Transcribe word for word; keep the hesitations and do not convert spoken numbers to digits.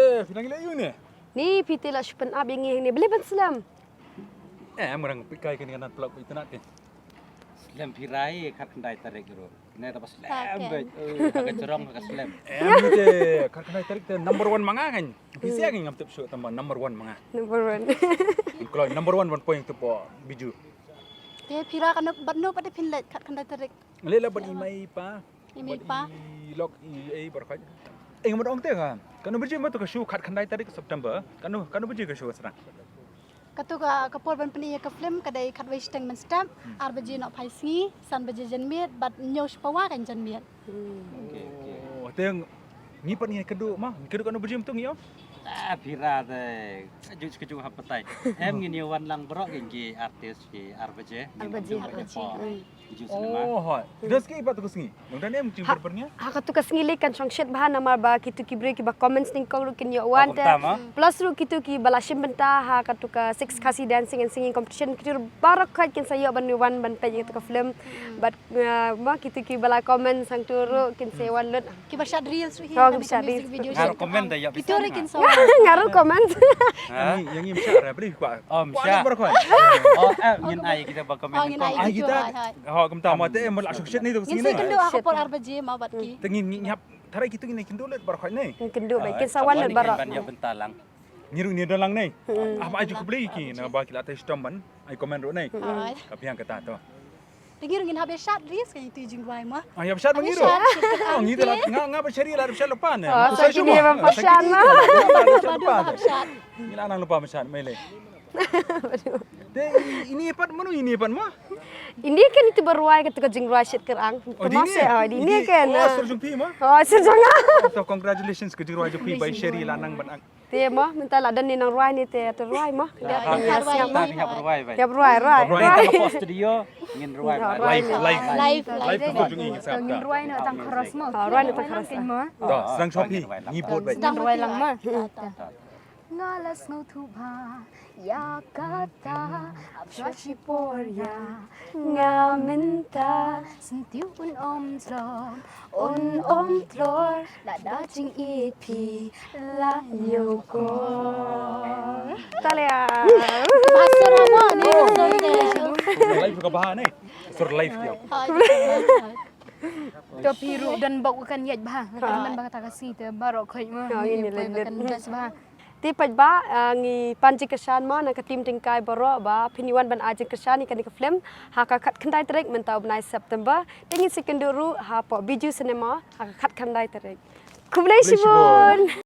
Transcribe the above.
Eh, phi nang leh ïa u ne? Ni phi te la shu pynap ïa ngi hangne, balei ban slem? Eh, mrang phi kai kane ka nat plak phi te nat te. Slem phi rai khatkhyndai tarik ruh. Ne ta ba slem beit. Eh, ha ka jrong ha ka slem. Em ni te khatkhyndai tarik te number one ma nga kan. Phi sia ngam tip shuh tang ba number one ma nga. Number one. Kloi number one ban point tu po Biju. Te phi ra kano bad no pat phin leit khatkhyndai tarik. Leh la bad i mei i pa. I mei i pa. Bad i lok i ei baroh khoit. Ei ngam ong te ka. Kano baje ma tu ka show khatkhyndai tarik September. Kano kano baje ka show sdang. Katu ka ka por ban pyni ïa ka film ka dei khatwei shiteng mynstep, ar baje noh phai sngi, san baje janmiet bad hynñiew shi pawa kan janmiet. Okay, okay. Oh, te ngi pat ngi kadu ma, ngi kadu kano baje mynta ngi ong. Ah, phi ra te. Kaju kaju hap patai. Em ngin ïa wan lang baroh ki artist ki ar baje. Ar baje, ar baje. Ju cinema. Oh, hoi. Dos ki pat tu ka sngi. Nang dan em jing berber nya. Ha katu ka sngi lei kan shongshit bha namar ba kitu ki briew kiba comments nyngkong ruh kin ïoh wan te. Plus ruh kitu kiba la shim bynta ha katu ka Six Khasi Dancing and Singing Competition kitu ruh baroh khoit kin sa ïoh ban wan ban peit ïa katu ka film. Bad ma kitu kiba la comment sangtu ruh kin sa ïoh wan lut. Kiba shad reels ruh hi. Oh, kiba shad reels. Nga ruh comment da ïa. Kitu ruh kin sa. Nga ruh comment. Yang im shad ra beli kwa. Oh, msha. Baroh khoit. Oh, eh, ngin ai kita ba comment. Ai kita. Ha kumta ma te em la shuk shit ni tu. Ngin sa kynduh ha ka por ar baje ma bad ki. Te ngin ngin hap tharai kitu ngin kynduh lut baroh khoit ni. Ngin kynduh bad kin sa wan lut baroh. Ban ïa bynta lang. Ngi ruh ni don lang ni. Ah ba ai ju khublei ki na ba ki la te shitom ban ai comment ruh ni. Ka biang kata to. Te ngi ruh ngin hap ïa shad ris kan itu jingrwai ma. Ah ïa shad ma ngi ruh. Ngi te la nga nga ba shari la shad lepan. Sa kini ba shad ma. Ngi la nang lepan shad mai le. Te ini pat mano ini pat ma? Ini kan itu berwai kata ka jingrwai shit kerang. Oh, ini kan. Oh, sur jong phi ma? Oh, sur jong nga. So congratulations ka jingrwai jong phi bai shari la nang ban ang. Te ma, mynta la dan ni nang rwai ni te te rwai ma. Ya rwai, rwai. Ya rwai, rwai. Rwai ta ka studio ngin rwai. Live, live. Live ka jong ngi sa. Ngin rwai na tang khros ma. Rwai na tang khros. To, sang shopi ngi bot bai. Ngin rwai lang ma. Nga la sngewthuh bha ïa kata hapdeng shi por ïa nga mynta. Syntiew un ym tlor, un ym tlor, lada jingïeit phi la ñiewkor. Talia. Bha sur ha mo ne. Live ka bha ne. Sur live ïa. To phi ruh don bok kan ïaid bha. Kan ba kata ka si te baroh khoit ma. Kan best bha. Te paidbah, ah, ngi pan jingkyrshan mo na ka team Tyngkai baroh ba phin ïa wan ban ai jingkyrshan ïa kane ka film ha ka khatkhyndai tarik mynta u bnai September. Te ngin sa ïakynduh ruh hapoh Bijou Cinema ha ka khatkhyndai tarik. Khublei shibun.